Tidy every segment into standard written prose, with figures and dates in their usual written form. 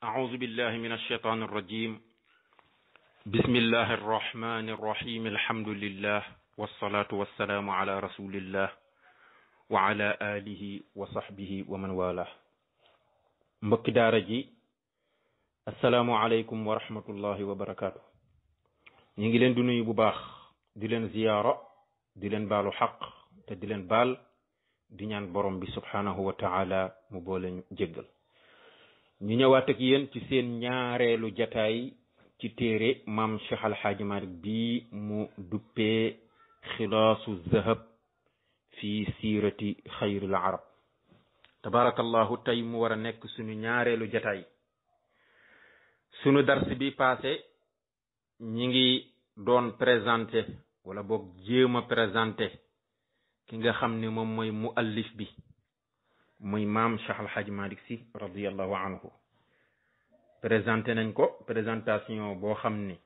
أعوذ بالله من الشيطان الرجيم بسم الله الرحمن الرحيم الحمد لله والصلاة والسلام على رسول الله وعلى آله وصحبه ومن والاه mbokki daara ji assalaamu aleykum wa rahmatullahi wa barakaatu ñu ngi leen di nuyu bu baax di leen ziyaara di leen baalu xaq te di leen baal di ñaan borom bi subhanahu wa taala mu boole jéggal ñu ñëwaat ak yéen ci seen ñaareelu jataay ci téere maam Cheikh Alxaaji Malik bi mu duppee xilaasu zahab fi siirati xayril arab tabarakallahu tey mu war a nekk suñu ñaareelu jataay suñu dars bi passé ñi ngi doon présenté wala boog jéem a présenté ki nga xam ne moom mooy muallif bi muy maam Cheikh Alxaaji Malik si radiallahu anhu présenté nañ ko présentation boo xam ni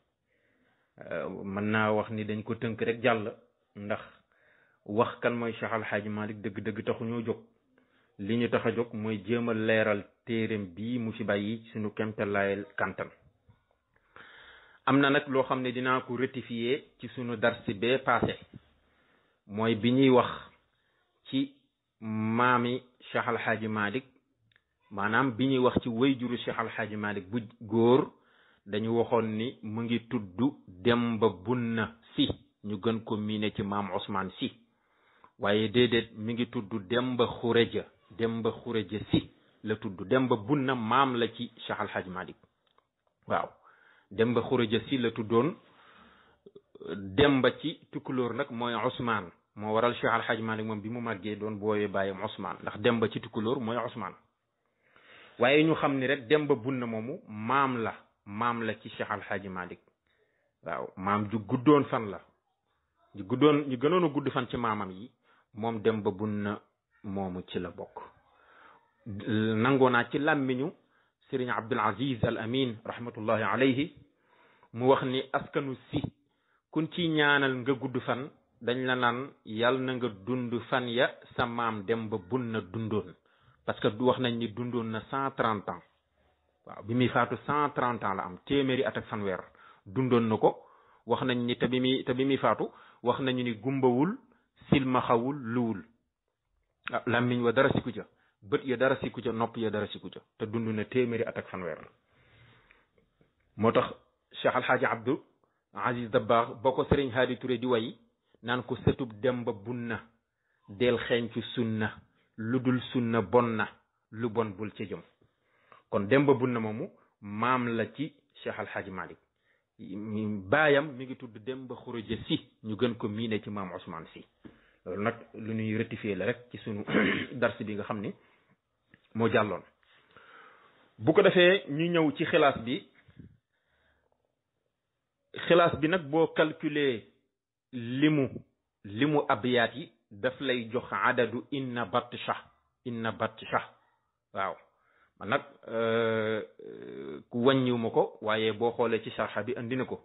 mën naa wax ni dañ ko tënk rek jàll ndax wax kan mooy Cheikh Alxaaji Malik dëgg-dëgg taxu ñoo jóg li ñu tax a jóg mooy jéem a leeral téereem bii mu fi bàyyi suñu kemtalaayal kantan am na nag loo xam ne dinaa ko rectifier ci suñu darsi bee passé mooy bi ñuy wax ci maami Cheikh Alxaaji Malik maanaam bi ñuy wax ci wayjuru Cheikh Alxaaji Malik bu góor dañu waxoon ni mu ngi tudd Demba Bunna si ñu gën ko miine ci maam Ousmane si waaye déedéet mi ngi tudd Demba Xureja si la tudd Demba Bunna maam la ci Cheikh Alxaaji Malik waaw Demba Xureja si la tuddoon Demba ci tukulóor nag mooy Ousmane moo waral Cheikh Alxaaji Malik moom bi mu màggee doon booyee bàyyam Ousmane ndax Demba ci tukulóor mooy Ousmane waaye ñu xam ni rek Demba Bunna moomu maam la ci Cheikh Alxaaji Malik waaw maam ju guddoon fan la ñu gënoon a gudd fan ci maamam yi moom Demba Bunna moomu ci la bokk nangoo naa ci làmmiñu Sëriñ Abdul Aziz Al Amin rahmatullahi alayhi mu wax ni askanu si kun ci ñaanal nga gudd fan dañ la naan yàlla na nga dund fan ya sa maam Demba Bunna dundoon parce que wax nañ ni dundoon na 130 ans waaw bi muy faatu 130 ans la am téeméeri at ak fanweer dundoon na ko wax nañ ni te bi muy faatu wax nañu ni gumbawul silmaxawul luwul làmmiñ wa dara siku ca bët ya dara siku ca nopp ya dara siku ca te dund na téeméeri at ak fanweer moo tax Cheikh Alxaaji Abdou Aziz Dabakh boo ko Sëriñ Haadi Touré di way naan ko sëtub Demba Bunna del xeeñcu sunna lu dul sunna bon na lu bon bul ci jëm kon Demba Bunna moomu maam la ci Cheikh Alxaaji Malik baayam mi ngi tudd Demba Xureja si ñu gën ko miine ci maam Ousmane si loolu nag lu ñuy rectifier la rek ci sunu dars bi nga xam ni moo jàlloon bu ko defee ñu ñëw ci xilaas bi nag boo calculer limu abyaat yi daf lay jox adadu inna batsha waaw man nag ku wàññiw ma ko waaye boo xoolee ci sarxa bi andi na ko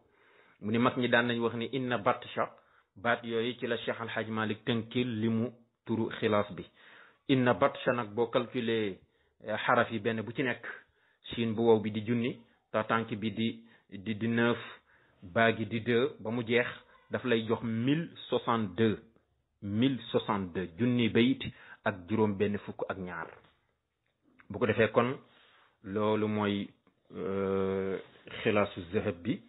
mu ni mag ñi daan nañ wax ni inna batsha baat yooyu ci la Cheikh Alxaaji Malik tënkil limu turu xilaas bi inna batsha nag boo calculer xaraf yi benn bu ci nekk siin bu wow bi di junni tatank bi di 9 baagi di 2 ba mu jeex daf lay jox 1062 junni bayit ak juróom benn fukk ak ñaar bu ko defee kon loolu mooy xilaasu zahab bi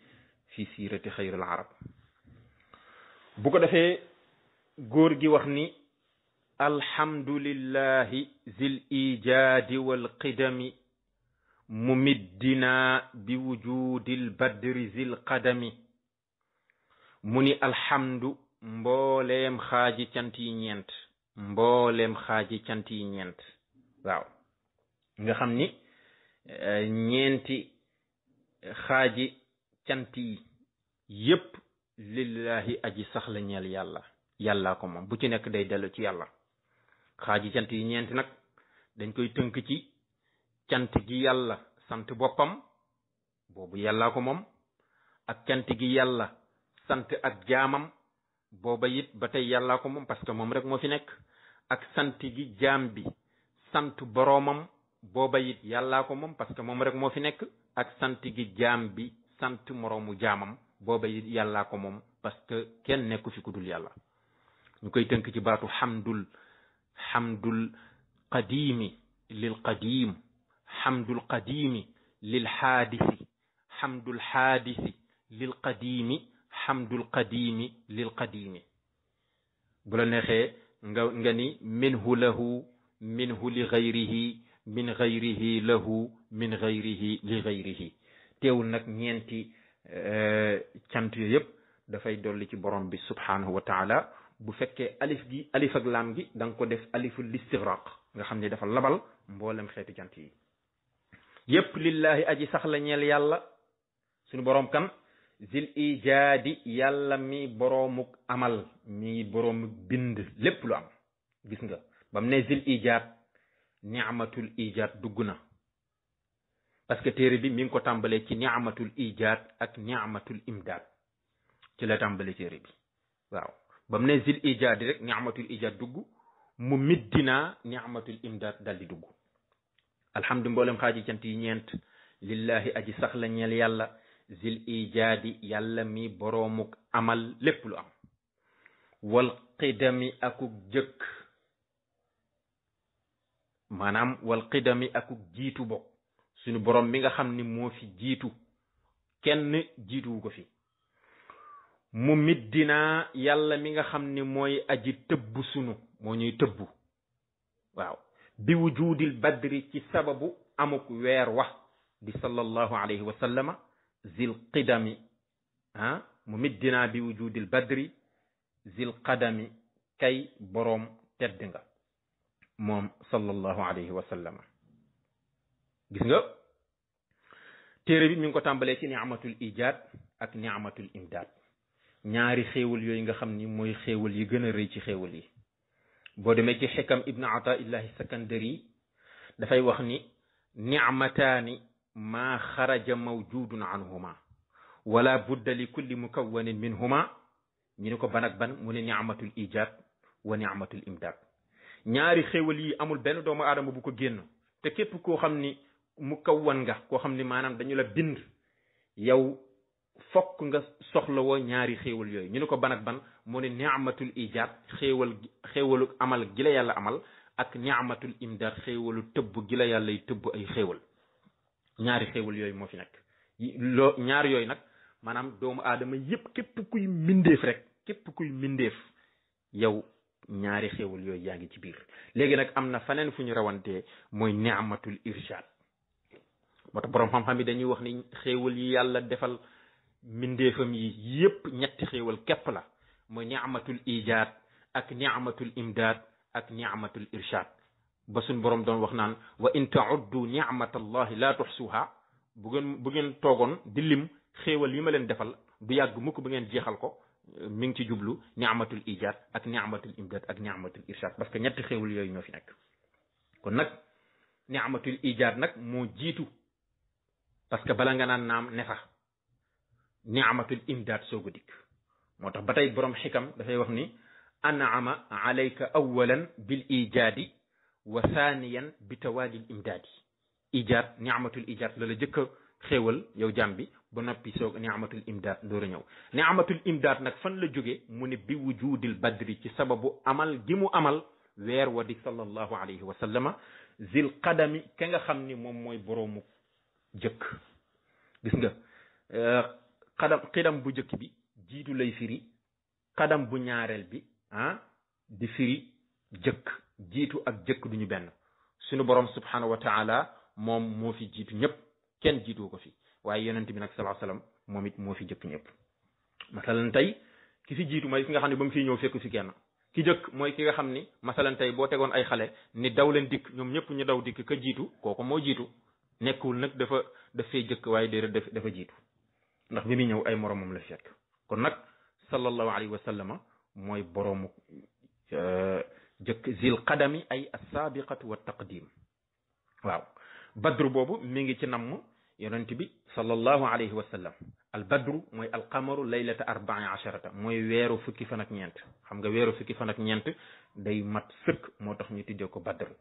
fi siirati xayril arab bu ko defee góor gi wax ni alhamdulillahi zil ijaadi wal qidami mumiddina bi wujudil badri zil qadami mu ni alhamdu mbooleem xaaji cant yi ñeent waaw nga xam ni ñeenti xaaji cant yi yépp lillahi aji sax la ñeel yàlla ko moom bu ci nekk day dellu ci yàlla xaaji cant yi ñeent nag dañ koy tënk ci cant gi yàlla sant boppam boobu yàllaa ko moom ak cant gi yàlla sant ak jaamam booba it ba tey yàllaa ko moom parce que moom rek moo fi nekk ak sant gi jaam bi sant boroomam booba it yàllaa ko moom parce que moom rek moo fi nekk. ak sant gi jaam bi sant moroomu jaamam booba it yàllaa ko moom parce que kenn nekku fi ku dul yàlla. ñu koy tënk ci baatu xamdul qadimi lil qadim, xamdul qadimi lil xaadisi, xamdul xaadisi lil qadimi, xamdul qadimi lil qadimi. bu la neexee nga ni minhu lahu, minhu li gayrihi, min gayrihi lahu, min gayrihi li gayrihi. teewul nag ñeenti cant yooyu yëpp dafay dolli ci borom bi subhanahu wa taala. bu fekkee alif ak laam gi da nga ko def aliful listigraq nga xam ne dafa labal mboolem xeeti cant yi yépp lillahi aji sax la ñeel yàlla suñu borom kan zil ijaadi yàlla mi boroomuk amal mi boroomuk bind lépp lu am. gis nga bam ne zil ijaad ni'matul ijaad dugg na parce que téere bi mi ngi ko tàmbalee ci ni'matul ijaad ak ni'matul imdaad ci la tàmbalee téere bi waaw. ba mu ne zil ijaadi rek ni'matul ijaad dugg mu middinaa ni'matul imdaad dal di dugg. alhamdu mboolem xaaji cant yi ñeent lillahi aji sax la ñeel yàlla zil ijaadi yàlla mi boroomuk amal lépp lu am. wal qidami akuk jëkk maanaam wal qidami akuk jiitu bokk suñu borom mi nga xam ni moo fi jiitu kenn jiituwu ko fi. mu middinaa yàlla mi nga xam ni mooy aji tëbb sunu moo ñuy tëbbu waaw bi wujudil badri ci sababu amuk weer wax bi sallallahu alayhi wa sallama zil qidami mu middinaa bi wujudil badri zil qadami kay boroom tedd nga moom sallallahu alayhi wa sallama. gis nga téere bi mi ngi ko tàmbalee ci ni'matul ijaad ak ni'matul imdaad ñaari xéewal yooyu nga xam ni mooy xéewal yi gën a rëy ci xéewal yi. boo demee ci xikam ibn ataillahi sakandari dafay wax ni nicmataani maa xaraja mawjudun anhuma wala budda li kulli mukawwanin minhuma. ñu ne ko ban ak ban mu ne nicmatul ijaad wa nicmatul imdaad. ñaari xéewal yi amul benn doomu aadama bu ko génn te képp koo xam ni mukawwan nga koo xam ni maanaam dañu la bind yow fokk nga soxla woo ñaari xéewal yooyu. ñu ne ko ban ak ban mu ne ni'matul ijaad xéewalu amal gi la yàlla amal ak ni'matul imdaad xéewalu tëbb gi la yàlla y tëbb ay xéewal. ñaari xéewal yooyu moo fi nekk ñaar yooyu nag maanaam doomu aadama yépp képp kuy mbindeef rek képp kuy mbindeef yow ñaari xéewal yooyu yaa ngi ci biir. léegi nag am na faneen fu ñu rawantee mooy ni'matul irshaad. moo tax boroom xam-xam yi dañuy wax ni xéewal yi yàlla defal mindeefam yi yépp ñetti xéewal képp la mooy ni'matul ijaad ak ni'matul imdaad ak ni'matul irshaad. ba suñ boroom doon wax naan wa in ta'uddu ni'matallahi la tuhsuha bu ngeen toogoon di lim xéewal yi ma leen defal du yàgg mukk ba ngeen jeexal ko. mi ngi ci jublu ni'matul ijaad ak ni'matul imdaad ak ni'matul irshaad parce que ñetti xéewal yooyu ñoo fi nekk. kon nag ni'matul ijaad nag moo jiitu parce que bala nga naan naam ne fa ni'matul imdaad soogu dikk. moo tax ba tey borom xikam dafay wax ni an'ama alayka awalan bil ijaadi wa thaniyan bi tawaadil imdaadi. ijaad ni'matul ijaad la jëkk a xéewal yow jàmm bi ba noppi soog ni'matul imdaad door a ñëw. ni'matul imdaad nag fan la jóge mu ne bi wujudil badri ci sababu amal gi mu amal weer wa di sallallahu alayhi wa sallama zil qadami ka nga xam ni moom mooy boroomu jëkk. gis nga xidam bu jëkk bi jiitu lay firi, xadam bu ñaareel bi di firi jëkk. jiitu ak jëkk duñu benn. suñu borom subhanahu wa taala moom moo fi jiitu ñëpp kenn jiitu ko fi waaye yonent bi nag sallallahu alayhi wasallam moom it moo fi jëkk ñëpp. masalan tey ki fi jiitu mooy ki nga xam ne ba mu fiy ñëw fekk fi kenn. ki jëkk mooy ki nga xam ni masalan tey boo tegoon ay xale ni daw leen dikk ñoom ñëpp ñu daw dikk ka jiitu kooku moo jiitu. nekkul nag daf fee jëkk waaye déedéet dafa jiitu ndax bi muy ñëw ay moromam la fekk. kon nag sallallahu alayhi wa sallama mooy boroomu jëkk zil qadami ay as-sabiqatu wa taqdim. waaw badru boobu mi ngi ci namm yonent bi sallallahu alayhi wa sallam. al badru mooy al qamaru laylata arba'i asharata mooy weeru fukki fan ak ñeent. xam nga weeru fukki fan ak ñeent day mat sëkk moo tax ñu tuddee ko badru.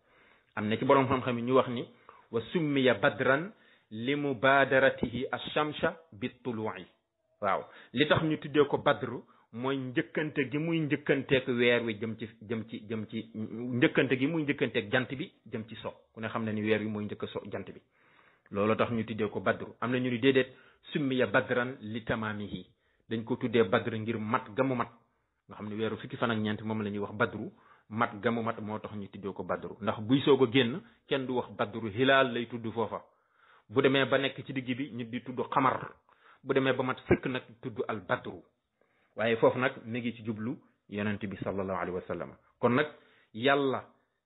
am na ci borom xam-xam yi ñu wax ni wa summiya badran li mubadaratihi ash-shamsa bit-tulu'i waaw li tax ñu tuddee ko badru mooy njëkkante gi muy njëkkanteek weer wi jëm ci njëkkante gi muy njëkkanteek jant bi jëm ci so ku ne xam ne ni weer wi mooy njëkk a so jant bi loolu tax ñu tuddee ko badru am na ñu ni déedéet summiya badran li tamaamihi dañ ko tuddee badr ngir mat gamu mat nga xam ne weeru fukki fan ak ñeent moom la ñuy wax badru mat gamu mat moo tax ñu tuddee ko badru ndax buy soog a génn kenn du wax badru hilaal lay tudd foofa bu demee ba nekk ci digg bi ñu di tudd xamar bu demee ba mat sëkk nag tudd al badru waaye foofu nag mi ngi ci jublu yonent bi sallallahu alayhi wa sallam kon nag yàlla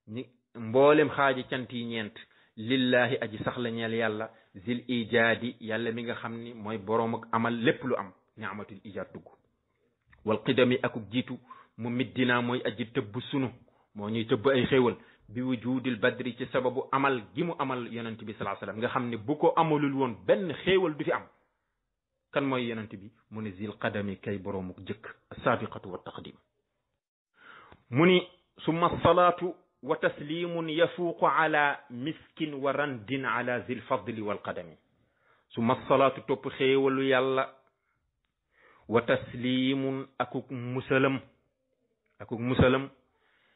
ñi mboolem xaaji cant yi ñeent lillahi aji sax la ñeel yàlla zil ijaadi yàlla mi nga xam ni mooy boroom ak amal lépp lu am ni'matul ijaad dugg wal qidami akuk jiitu mu middinaa mooy aji tëbb sunu moo ñuy tëbb ay xéewal bi wujudil badri ci sababu amal gi mu amal yonent bi sallallahu alayhi wa sallam nga xam ne bu ko amalul woon benn xéewal du fi am kan mooy yonent bi mu ne zil qadami kay boroomuk jëkk as-sabiqatu wa taqdim mu ni summa salaatu wa taslimun yafuuqu ala miskin wa randin ala zil fadli wal qadami summa salaatu topp xéewalu yàlla wa taslimun akuk musalam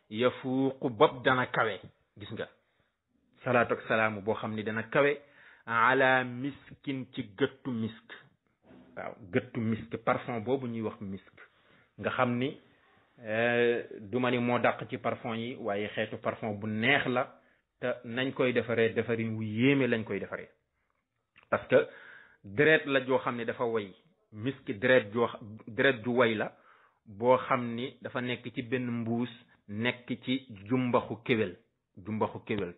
yafuuqu bopp dana kawe gis nga salaatu ak salaamu boo xam ni dana kawe ala miskin ci gëttu misk waaw gëttu misk parfum boobu ñuy wax misk nga xam ni du ma ni moo dàq ci parfum yi waaye xeetu parfum bu neex la te nañ koy defaree defarin wu yéeme lañ koy defaree parce que deret la joo xam ne dafa way misk deret ju way la boo xam ni dafa nekk ci benn mbuus nekk ci jumbaxu kéwél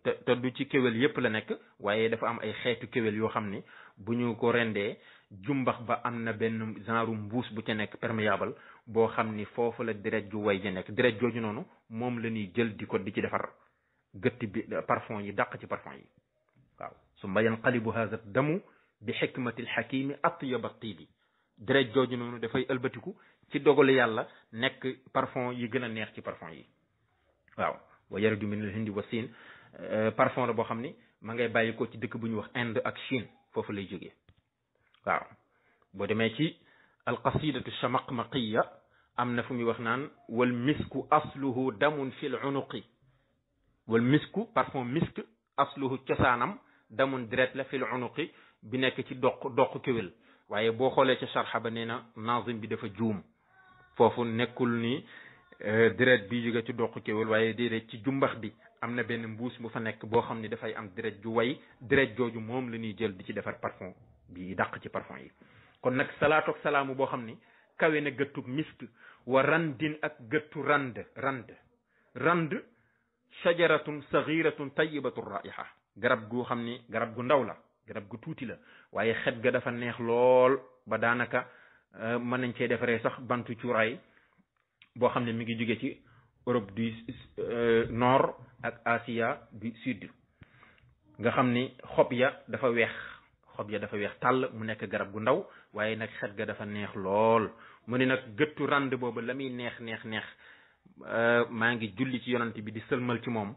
te du ci kéwél yépp la nekk waaye dafa am ay xeetu kéwél yoo xam ni bu ñu ko rendee jumbax ba am na benn genre mbuus bu ca nekk perméable boo xam ni foofu la deret ju way ja nekk deret jooju noonu moom la ñuy jël di ci defar gëtt bi parfum yi dàq ci parfum yi waaw summa yanqalibu hadha damu bi xikmati alxakimi atyaba tiibi deret jooju noonu dafay ëlbatiku ci dogalu yàlla nekk parfum yi gën a neex ci parfum yi waaw wa yarju min al hindi wa siin parfum la boo xam ni ma ngay bàyyi ko ci dëkk bu ñuy wax Inde ak Chine foofu lay jógee waaw boo demee ci alqasidatu shamaqmaqiya am na fu muy wax naan wal misku asluhu damun fil unuqi wal misku parfum misk asluhu cosaanam damun deret la fil unuqi bi nekk ci doq kéwél waaye boo xoolee ca sharxa ba nee na nazim bi dafa juum foofu nekkul ni deret bi jóge ci doq kéwél waaye déedéet ci jumbax bi am na benn mbuus bu fa nekk boo xam ne dafay am deret ju way deret jooju moom la ñuy jël di ci defar parfum bi dàq ci parfum yi kon nag salaatu ak salaamu boo xam ni kawe na gëttu misk wa randin ak gëttu rand shajaratun sagiratun tayyibatu raiha garab gu xam ni garab gu ndaw la garab gu tuuti la waaye xet ga dafa neex lool ba daanaka mën nañ cee defaree sax bantu cuuraay boo xam ne mi ngi jóge ci Europe du nord ak Asia du sud nga xam ni xob ya dafa weex tàll mu nekk garab gu ndaw waaye nag xet ga dafa neex lool mu ne nag gëttu rand boobu la muy neex maa ngi julli ci yonant bi di sëlmal ci moom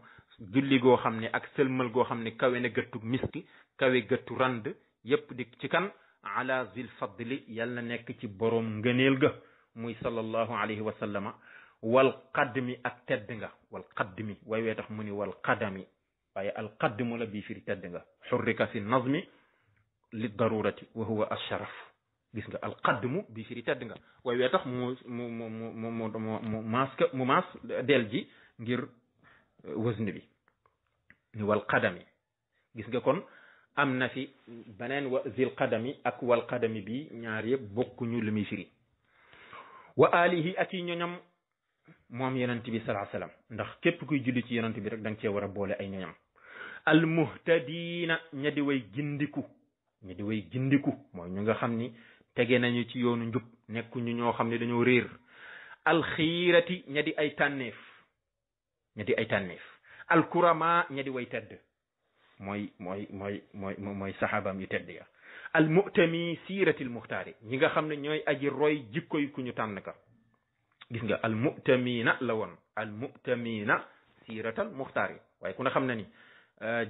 julli goo xam ne ak sëlmal goo xam ne kawe na gëttu miski kawe gëttu rand yépp di ci kan ala zil fadli yàlla nekk ci boroom ngëneel ga muy sallallahu alayhi wa sallama wal qadmi ak tedd nga wal qadmi way wee tax mu ni wal qadami waaye al qadmu la bii firi tedd nga xurrika fi nazmi li darurati wa huwa asharaf gis nga al qadmu bii firi tedd nga way wee tax mu maas del ji ngir wazn bi ni wal qadami gis nga kon am na fi beneen wa zil qadami ak wal qadami bi ñaar yëpp bokkuñu lu muy firi wa alihi ak yi ñoñam moom yonent bi sallallahu alayhi wasallam ndax képp kuy julli ci yonent bi rek da nga cee war a boole ay ñoñam al muhtadina ña di way gindiku mooy ñu nga xam ni tege nañu ci yoonu njub nekkuñu ñoo xam ne dañoo réer al xiirati ña di ay tànneef al kurama ña di way tedd mooy saxaabaam yu tedd ya al mu'tami siiratil muxtaari ñi nga xam ne ñooy aji roy jikkoy ku ñu tànn ka gis nga al mu'tamina la woon al mu'tamina siiratal muxtaari waaye ku ne xam ne ni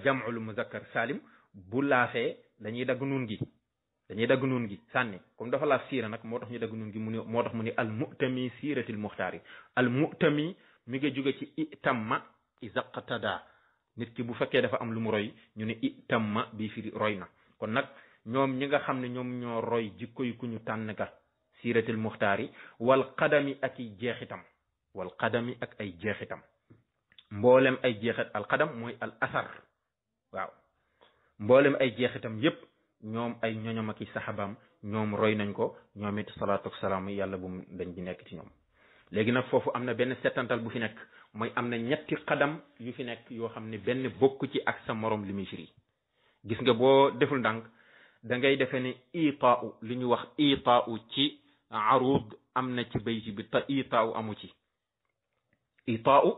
jam'ul muzakkar salim bu laafee dañuy dagg nuun gi sànni comme dafa laaf siira nag moo tax ñu dagg nuun gi moo tax mu ni al mu'tami siiratil muxtaari al mu'tami mi nga jóge ci itamma izaqtada nit ki bu fekkee dafa am lu mu roy ñu ne itamma bii firi roy na kon nag ñoom ñi nga xam ne ñoom ñoo roy jikko yi ku ñu tànn ka siiratil muxtaari wal qadami ak ay jeexitam mboolem ay jeexit al qadam mooy al asar waaw mboolem ay jeexitam yépp ñoom ay ñoñom ak i saxabaam ñoom roy nañ ko ñoom it salaatu ak salaam yàlla bu mu dañ di nekk ci ñoom léegi nag foofu am na benn settantal bu fi nekk mooy am na ñetti qadam yu fi nekk yoo xam ne benn bokk ci ak sa morom li muy firi gis nga boo deful ndànk da ngay defe ne itaau li ñu wax itaau ci arud am na ci bayti bi te itaau amu ci itaau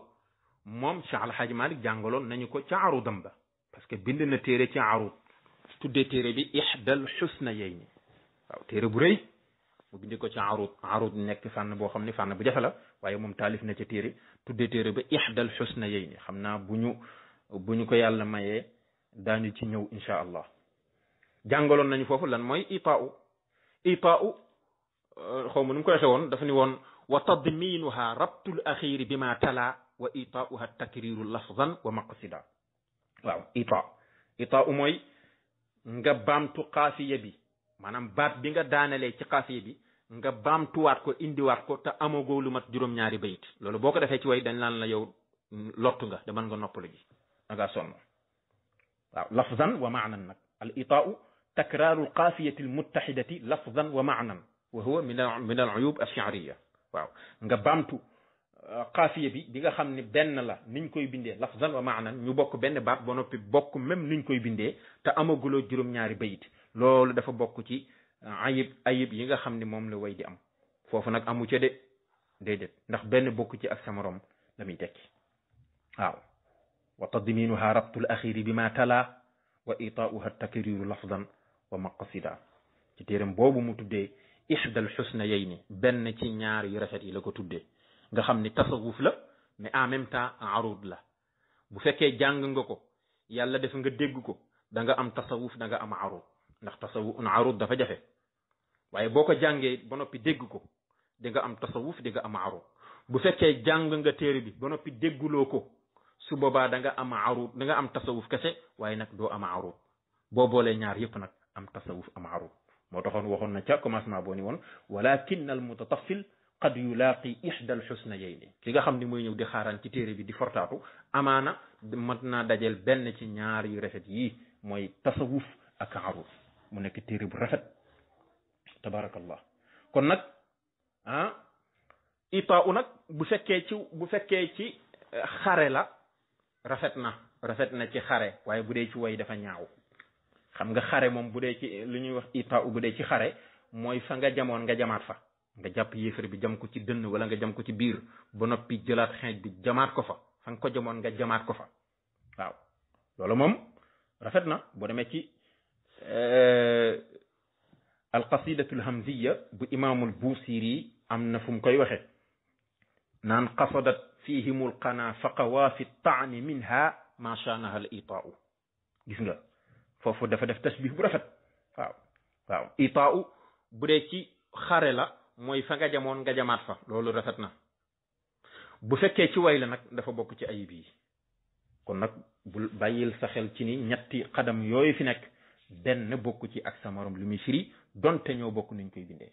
moom Cheikh Alhaaji Malik jàngaloon nañu ko ca arudam ba parce que bind na téere ci arud tuddee téere bi ihdal xusnayayni waaw téere bu rëy mu bindi ko ci arud nekk fànn boo xam ne fànn bu jafe la waaye moom taalif na ca téere tuddee téere ba ihdal xusnayayni xam naa bu ñu ko yàlla mayee daañu ci ñëw insha allah jàngaloon nañu foofu lan mooy itaau xaw ma nu mu ko waxee woon dafa ni woon wa tadminuha rabtul axiri bi ma tala wa itaauha takriru lafzan wa maqsida waaw itaau mooy nga baamtu xaafiya bi maanaam baat bi nga daanalee ci xaafiya bi nga baamtuwaat ko indiwaat ko te amagoo lu mat juróom-ñaari bayit loolu boo ko defee ci way dañ laan la yow lottu nga demal nga noppalu ji da ngaa sonn waaw lafzan wa maanan nag al itaau takraaru alqaafiyati almuttaxidati lafzan wa maanan wa huwa min al uyub alchi'riya waaw nga baamtu xaafiya bi nga xam ne benn la niñ koy bindee lafzan wa maanan ñu bokk benn baat ba noppi bokk même niñ koy bindee te amaguloo juróom-ñaari bayit loolu dafa bokk ci ayib yi nga xam ne moom la way di am foofu nag amu ca déedéet ndax benn bokk ci ak sa morom la muy tekki waaw wa tadminuha rabtul axiri bi ma tala wa itaauha takriru lafzan wa maqsida ci téeram boobu mu tuddee ihdal xusnayayni benn ci ñaar yu rafet yi la ko tuddee nga xam ni tasawuf la mais en même temps arud la bu fekkee jàng nga ko yàlla def nga dégg ko da nga am tasawuf da nga am arud ndax tasawuf arud dafa jafe waaye boo ko jàngee ba noppi dégg ko di nga am tasawuf di nga am arud bu fekkee jàng nga téere bi ba noppi dégguloo ko su boobaa da nga am arud da nga am tasawuf kese waaye nag doo am arud boo boolee ñaar yépp nag am tasawuf am arud moo taxoon waxoon na ca commencement boo ni woon walakin al mutatafil qad yulaaqi ihda al xusnayayni ki nga xam ni mooy ñëw di xaaraan ci téere bi di fortaatu amaana mat naa dajel benn ci ñaar yu rafet yii mooy tasawuf ak arud mu nekk téere bu rafet tabarakallah kon nag itaa u nag bu fekkee ci xare la rafet na ci xare waaye bu dee ci way dafa ñaaw xam nga xare moom bu dee ci lu ñuy wax itaa u bu dee ci xare mooy fa nga jamoon nga jamaat fa nga jàpp yéefar bi jam ko ci dënn wala nga jam ko ci biir ba noppi jëlaat xeej bi jamaat ko fa nga ko jamoon nga jamaat ko fa waaw loolu moom rafet na boo demee ci alqasidatu alhamziya bu imaamul busiri am na fu mu koy waxe naan qasadat fihimul qana faqawa fi taani minha ma shanaha al itaau gis nga foofu dafa def tasbih bu rafet waaw itaau bu dee ci xare la mooy fa nga jamoon nga jamaat fa loolu rafet na bu fekkee ci way la nag dafa bokk ci ayib yi kon nag bul bàyyil sa xel ci ni ñetti xadam yooyu fi nekk benn bokk ci ak sa morom lu muy firi donte ñoo bokk nuñ koy bindee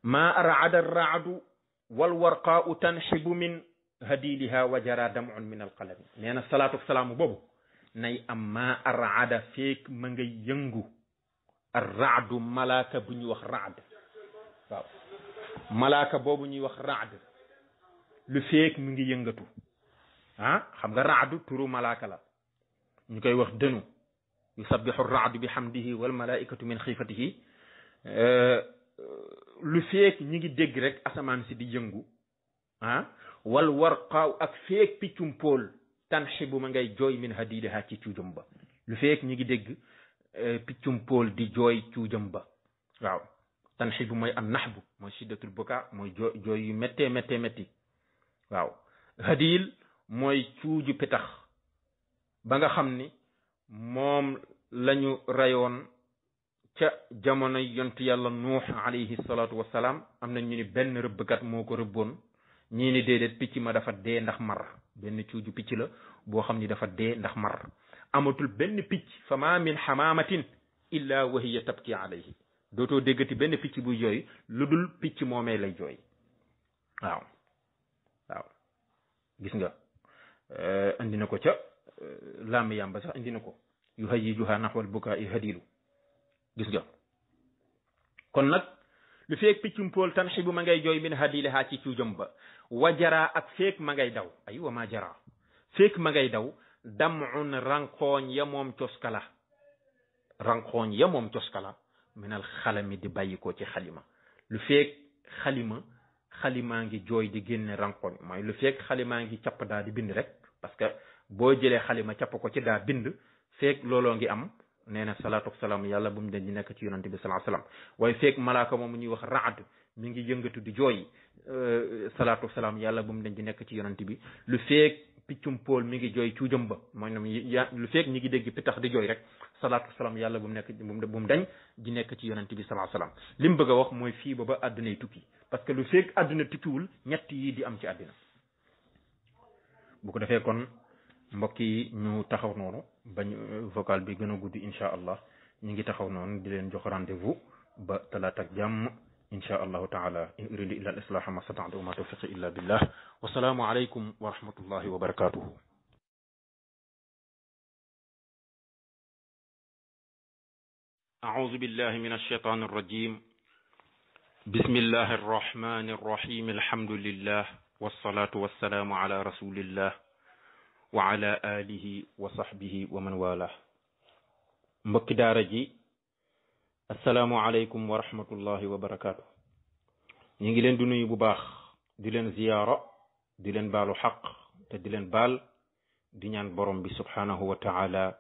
ma arada raadu wal warqaau tanxibu min hadiliha wa jara damun min alqalami nee na salaatu salaamu boobu nay am ma arada feek ma nga yëngu arraadu malaaka bu ñuy wax raad waaw malaaka boobu ñuy wax raad lu feek mu ngi yëngatu xam nga raadu turu malaaka la ñu koy wax dënu yusabbihu raadu bi hamdihi wal malaikatu min xiifatihi lu feek ñi ngi dégg rek asamaan si di yëngu wal warqaaw ak feek piccum pool tanxibu ma ngay jooy min hadidiha ci cuujam ba lu feek ñi ngi dégg piccum pool di jooy cuujam ba waaw tanxibu mooy am naxbu mooy shiddatul buka mooy jooy yu méttee métti waaw hadil mooy cuuju pitax ba nga xam ni moom lañu rayoon ca jamono yontu yàlla nuux alayhi salaatu wassalaam am na ñu ni benn rëbbkat moo ko rëbboon ñii ni déedéet picc ma dafa dee ndax mar benn cuuju picc la boo xam ni dafa dee ndax mar amatul benn picc fa ma min xamaamatin illa wa hiya tabki alayhi dootoo déggati benn picc buy jooy lu dul picc moomee lay jooy waaw gis nga andi na ko ca laami yamba sax andi na ko yu hayyijuha naxwal bukaa i hadilu gis nga kon nag lu feek piccum pool tan xibu ma ngay jooy min hadilaha ci cuujam ba wajara ak feek ma ngay daw ay wa ma jara feek ma ngay daw damun rankooñ ya moom coskala minal xalami di bàyyi ko ci xalima lu feek xalimaa ngi jooy di génne rankooñ mooy lu feek xalimaa ngi capp daa di bind rek parce que boo jëlee xalima capp ko ci daa bind feek looloo ngi am nee na salaatu wasalaam yàlla bu mu den di nekk ci yonante bi salaa salaam waaye feek malaaka moom ñuy wax raad mi ngi yëngatu di jooy salaatu wasalaam yàlla bu mu den di nekk ci yonante bi lu feek piccum pool mi ngi jooy cuujam ba maanaam lu feek ñi ngi dégg pitax di jooy rek salaatu wasalaam yàlla bu mu nekk bu mu dañ di nekk ci yonante bi salaa salaam li mu bëgg a wax mooy fii ba àddunay tukki parce que lu feek àdduna tukkiwul ñett yi di am ci àddina bu ko defee kon mbokk yi ñu taxaw noonu bañ vocal bi gën a guddi incha allah ñu ngi taxaw noonu di leen jox rendez-vous ba talaata ak jàmm incha allahu taala in uridu illa al islaha ma stata'tu wa ma tawfiqi illa billah wa salaamu alaykum wa rahmatullahi wa barakatuhu أعوذ بالله من الشيطان الرجيم بسم الله الرحمن الرحيم الحمد لله والصلاة والسلام على رسول الله وعلى آله وصحبه ومن والاه mbokki daara ji assalaamu aleykum wa rahmatullahi wa barakaatu ñu ngi leen di nuyu bu baax di leen ziyaara di leen baalu xaq te di leen baal di ñaan borom bi subhanahu wa taala